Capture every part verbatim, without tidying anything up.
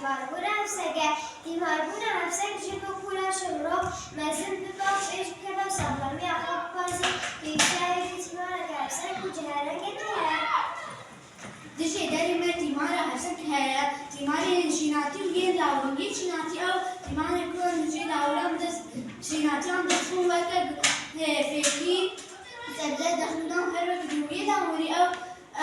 Tîmarbûna hevsege. Tîmarbûna hevsek ji bo ku laşê mirov mezin bibe û pêş bikeve û saxlamiya xwe biparêze, pêwîst e hêvî tîmareke hevsek û cihêrengekê heye. Dijê derê me tîmara hevsek heye, tîmarên şînatî û yên lawirî. Yên şînatî ew tîmarên ku em ji lawiran dest, şînatiyan dest xin weke, e, fêkî, sebze, dexlûnan her weke dûriyê lawirî ew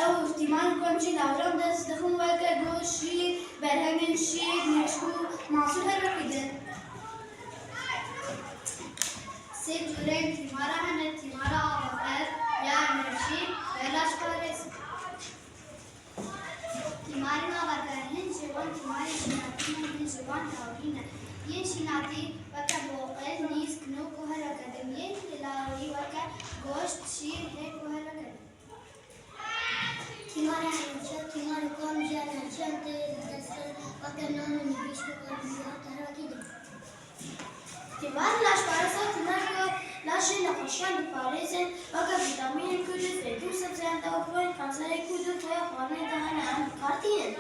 Ew tîmarên ku em jî lawiran dest dixin weke goşt, şîr, berhemên şîr, nişk û masûr her wekî din. Sê cureyên tîmara hene, tîmara avaxev, ya enerjî, ya laşparêz. Tîmarên avaxev hin ji wan tîmarên şînatî ne, hin ji wan lawirî ne. Yên şînatî weke boqil, nîsk, nok û her weke din. Yên lawirî weke goşt, şîr, hêk û her weke din. Tîmarê enerjiya, tîmarê ku em ji enerjiyan tê dest xin, weke nan û nivîsk û karbonhîdrat her wekî din. Tîmarê laşparêz ew tîmarê ku laşê nexweşiyan diparêzin, weke vîtamînên ku di fêkî û sebzeyan de û xwên kanserên ku di xweya xwarinê de hene, em bi kar tînin.